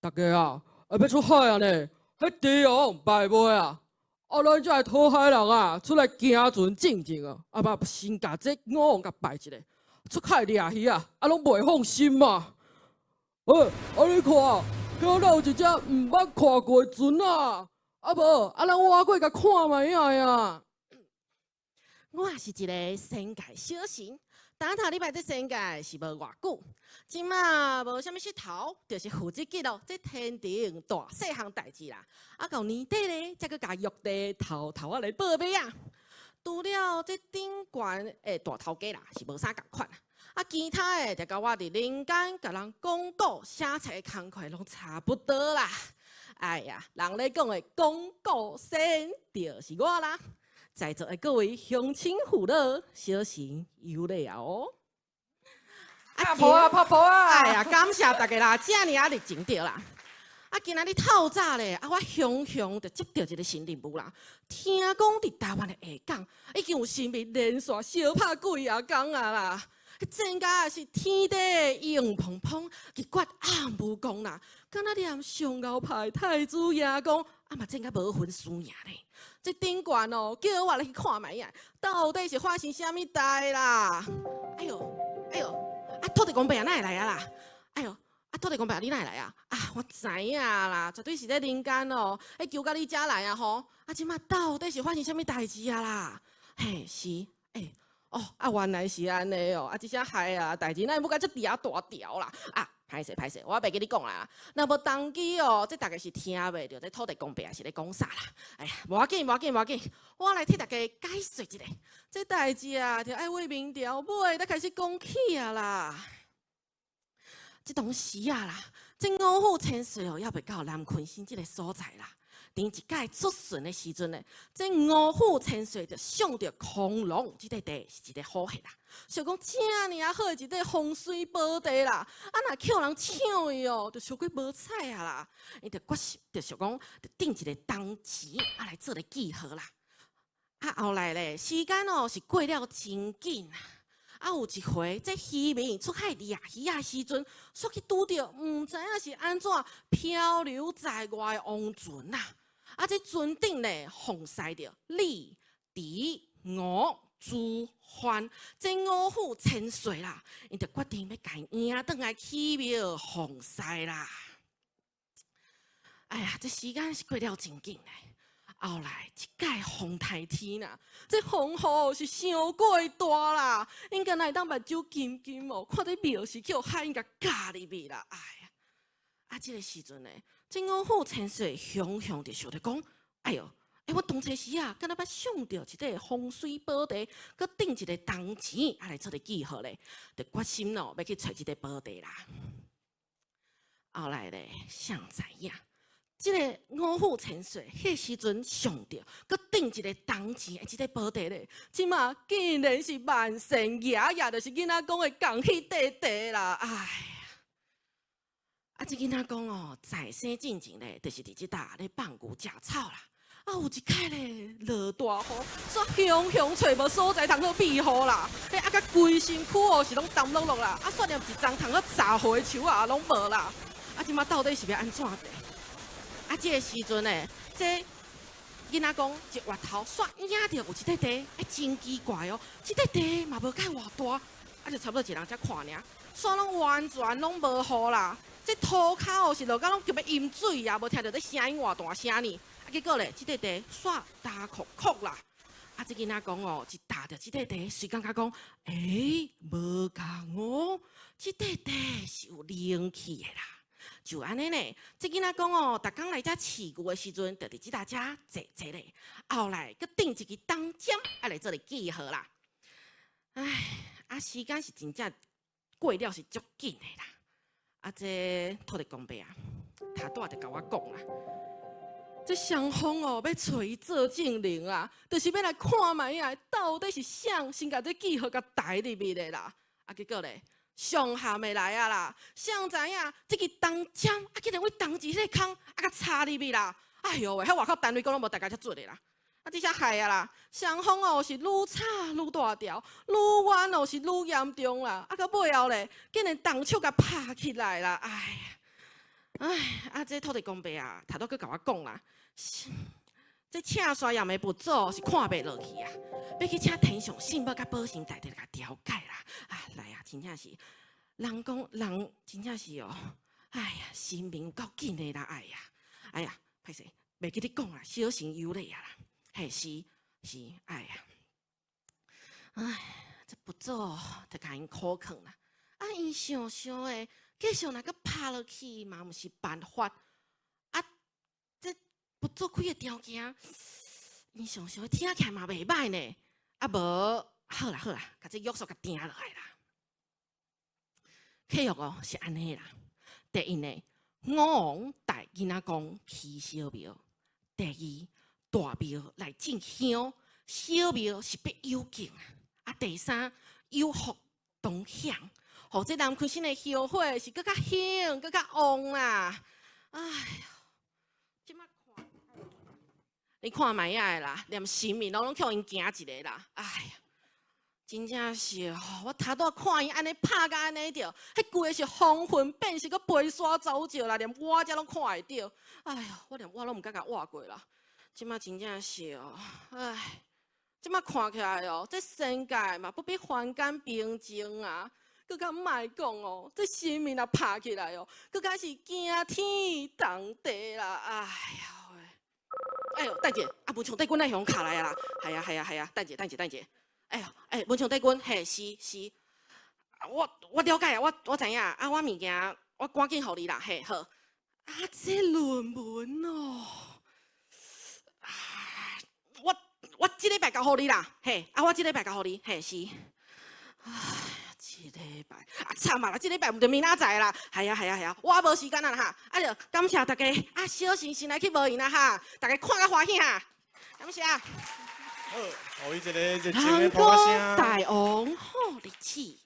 大家啊，欲出海啊呢，彼豬王敗未啊！啊，咱遮的討海人啊，出來行船進前啊，啊嘛先共這五王共拜一下，出海掠魚啊，啊攏袂放心嘛。欸，啊你看，遐有一隻毋捌看過的船啊，啊無，啊咱倚過共看覓仔啊。我是一个仙界小神，頂頭禮拜這仙界是無偌久，這馬無啥物穡頭，就是負責記錄這天庭大細項代誌啦。啊，到年底咧，才閣共玉帝偷偷仔來報備啊。除了這頂懸的大頭家啦，是無啥仝款啊。啊，其他的就佮我佇人間共人講古寫冊的工課攏差不多啦。哎呀，人咧講的講古仙就是我啦。在座的各位鄉親父老，小神有禮啊哦！拍噗仔，拍噗仔！哎呀，感謝大家啦，遮爾仔熱情著啦。啊，今仔日透早咧，啊，我雄雄就接著一个新任務啦。聽講佇台灣的下港，已經有神秘連續相拍幾仔工啊啦。真假是天地湧砰砰，日月暗無光啦，敢若念上𠢕拍太子爺公，啊嘛真甲無分輸贏咧。這頂懸哦，叫我來去看覓仔，到底是發生啥物代啦？哎喲，哎喲，啊土地公伯哪會來啊啦？哎喲，啊土地公伯你哪會來啊？啊我知影啦，絕對是這人間哦，彼求到你遮來啊吼！啊這馬到底是發生啥物代誌啊啦？嘿是，欸。哦，啊，原來是按呢哦，啊，這聲害啊，代誌，哪會欲共這底仔大條啦？啊，歹勢歹勢，我袂記你講啦。若無當機哦，這大家是聽袂著，這土地公伯是咧講啥啦？哎呀，無要緊，無要緊，無要緊，我來替大家解說一下。這代誌啊，就愛為明朝尾才開始講起啊啦。這當時啊啦，這五虎千歲哦，猶未到南鯤鯓這个所在啦。佇一擺出巡的時陣呢，這五虎千歲就賞著空龍這塊地是一个好客啦。想講遮爾仔好的一塊風水寶地啦，啊若予人搶去哦，就傷過無彩啊啦。伊就決心，就想講，就釘一个銅錢啊來做个記號啦。啊後來咧，時間哦是過了真緊啊。啊有一回，這漁民出海掠魚仔時陣，煞去拄著毋知影是按怎漂流在外的王船啊。啊！這船頂咧，奉使著李、狄、吳、朱、范這五虎千歲啦，𪜶就決定欲共迎轉來起廟奉祀啦。哎呀，這時間是過了真緊咧。後來一擺風颱天啦，這風雨是傷過大啦，𪜶敢若會當目睭金金哦，看這廟是予海湧共咬入去啦。哎呀，啊，這个時陣咧，這五虎千歲雄雄就想著講：哎喲，欸，我當初時啊，敢若捌賞著一塊風水寶地，閣釘一个銅錢，啊來做个記號咧，就決心咯，欲去揣這个寶地啦。後來咧，誰知影？這个五虎千歲，彼个時陣賞著，閣釘一个銅錢的這个寶地咧，這馬竟然是萬善爺爺，就是囡仔講的共彼塊地啦！哎呀，啊，這囡仔講哦，在生進前咧，就是佇這搭咧放牛食草啦。啊，有一擺咧，落大雨，煞雄雄揣無所在通好避雨啦。彼啊，共規身軀哦是攏澹漉漉啦。啊，煞連一叢通好遮雨的樹仔攏無啦。啊，這馬到底是欲按怎的？啊，這个時陣咧，這囡仔講一回頭，煞影著有一塊地，欸，真奇怪哦，這塊地嘛無蓋偌大，啊，就差不多一人遮寬爾，煞攏完全攏無雨啦。這塗跤哦是落甲攏著欲淹水啊，無聽著這聲音偌大聲呢。啊，結果咧，這塊地煞焦涸涸啦。啊，這囡仔講哦，一踏著這塊地，隨感覺講，欸，無仝哦，這塊地是有靈氣的啦。就按呢呢，這囡仔講哦，逐工來遮飼牛的時陣，就佇這搭遮坐坐咧。後來閣釘一支銅針，啊來做个記號啦。唉，啊時間是真正過了是足緊的啦。啊，這土地公伯啊，頭拄仔就共我講啦，這雙方哦，欲揣伊做證人啊，就是欲來看覓仔，到底是誰先共這記號共刣入去的啦。啊，結果咧，上函的來啊啦，誰知影這支銅針啊，竟然對銅錢彼个空啊，共插入去啦！哎喲喂，彼外口單位講攏無大家遮準的啦。啊，這下害啊啦！雙方哦是愈吵愈大條，愈冤哦是愈嚴重啦。啊，到尾後咧，竟然動手共拍起來啦！哎呀，唉，啊，這土地公伯啊，頭拄閣共我講啦，這赤山岩的佛祖是看袂落去啊，欲去請天上聖母佮保生大帝來共調解啦。啊，來啊，真正是，人講人真正是哦，哎呀，神明有夠緊的啦，哎呀，哎呀，歹勢，袂記得講啦，小心有禮啊啦，嘿，是是，哎呀，唉，這佛祖就共𪜶苦勸啦，啊，𪜶想想的，繼續若閣拍落去嘛，毋是辦法。啊，這佛祖開的條件，𪜶想想聽起來嘛袂䆀呢。啊無，好啦好啦，共這約束共訂落來啦。契約哦是按呢啦。第一呢，五王帶囡仔公起小廟；第二，大廟來進香，小廟是必有敬啊。啊，第三，有福同享。予這南鯤鯓的香火是閣較興，閣較旺啦。哎喲，這馬看，你看覓仔的啦，連神明攏予𪜶驚一下啦。哎呀，真正是吼，我頭拄看𪜶按呢拍甲按呢著，彼規个是風雲變色，閣飛沙走石啦，連我遮攏看會著。哎喲，我連我攏毋敢共活過啦。這馬真正是哦，唉，這馬看起來哦，這仙界嘛不比凡間平靜啊。閣較莫講哦，這神明若拍起來哦，閣較是驚天動地啦！哎呀喂，哎喲，等者，啊，文昌帝君來予敲來啊啦，係啊係啊係啊，等者等者等者，哎喲，哎，文昌帝君，嘿，是是，我了解啊，我知影，啊，我物件我趕緊予你啦，嘿，好。啊，這論文哦，啊，我這禮拜交予你啦，嘿，啊，我這禮拜交予你，嘿，是，唉。這禮拜啊，慘啊啦！這禮拜毋就明仔載啦，係啊係啊係啊，我無時間啦哈！啊著感謝大家，啊小心先來去無閒啦哈，大家看甲歡喜哈，感謝。好，予伊一個熱情的人拍聲。講大王好日子，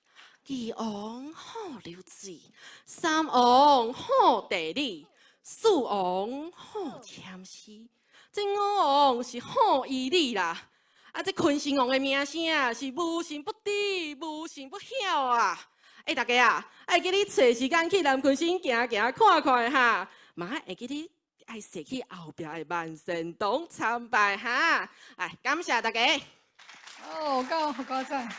二王好流水，三王好地理，四王好簽詩，這五王是好醫理啦。啊！這鯤鯓王的名聲啊，是無神不知，無神不曉啊！欸，大家啊，愛記得揣時間去南鯤鯓行行看看哈，嘛會記得愛踅去後壁的萬善堂參拜哈。來，感謝大家。哦，夠夠讚。